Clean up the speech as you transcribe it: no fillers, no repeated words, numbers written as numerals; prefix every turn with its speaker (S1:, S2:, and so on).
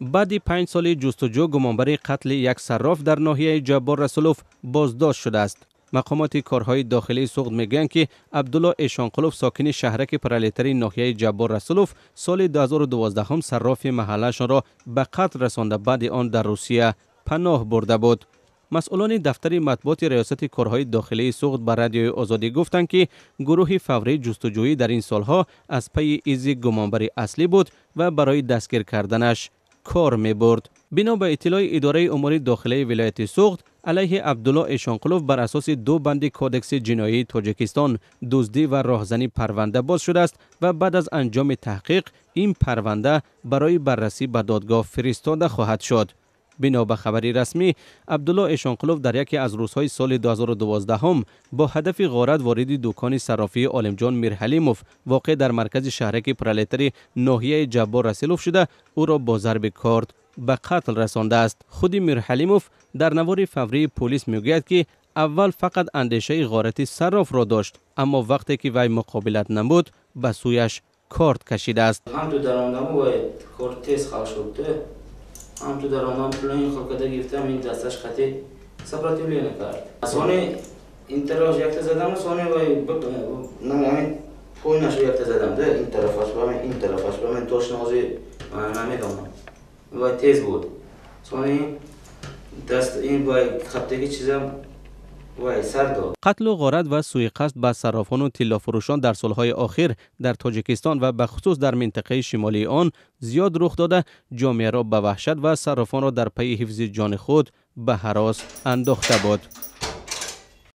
S1: Баъди 5 соли ҷустуҷӯ гумонбари қатли як сарроф дар ноҳияи Ҷаббор Расулов боздошт шудааст. Мақомоти корҳои дохилии Суғд мегӯянд, ки Абдулло Эшонқулов, сокини шаҳраки Пролетари ноҳияи Ҷаббор Расулов, соли 2012 саррофи маҳаллаашонро ба қатл расонда, баъди он дар Русия паноҳ бурда буд. Масъулони дафтари матбуоти Раёсати корҳои дохилии Суғд ба Радиои Озодӣ гуфтанд, ки гурӯҳи фаврии ҷустуҷӯӣ дар ин солҳо аз пайи изи гумонбари аслӣ буд ва барои дастгир карданаш кор мебурд. Бино ба иттилои идораи умури дохилаи вилояти Суғд, алайҳи Абдулло Эшонқулов бар асоси 2 банди Кодекси ҷиноии Тоҷикистон, дуздӣ ва роҳзанӣ, парванда боз шудааст ва баъд аз анҷоми таҳқиқ ин парванда барои баррасӣ ба додгоҳ фиристода хоҳад шуд. Бино ба хабари расмӣ, Абдулло Эшонқулов дар яке аз рӯзҳои соли 2012 бо ҳадафи ғорат вориди дукони саррофии Олимҷон Мирҳалимов, воқеъ дар маркази шаҳраки Пролетари ноҳияи Ҷаббор Расулов шуда, ӯро бо зарби корд ба қатл расондааст. Худи Мирҳалимов дар навори фаврии полис мегӯяд, ки аввал фақат андешаи ғорати саррофро дошт, аммо вақте ки вай муқобилат намуд, ба сӯяш корд кашидааст.
S2: Ҳам ту даромадаму вай корд тез хал шуд, ҳам ту даромадам, пулои хилкада гирифтам, ин дасташ қати сопротивление кард. Сони ин тараф якта задаму, сони вай ҳамин пойнашу якта задам да, ин тарафаш ба ин тарафаш ба мен точно ҳозир намедонам, вай тез буд. Сони даст ин вай хаптаги чизам вай сар дод.
S1: Қатлу ғорат ва суиқасд ба саррофону тиллофурӯшон дар солҳои охир дар Тоҷикистон ва бахусус дар минтақаи шимолии он зиёд рух дода, ҷомеаро ба ваҳшат ва саррофонро дар пайи ҳифзи ҷони худ ба ҳарос андохта буд.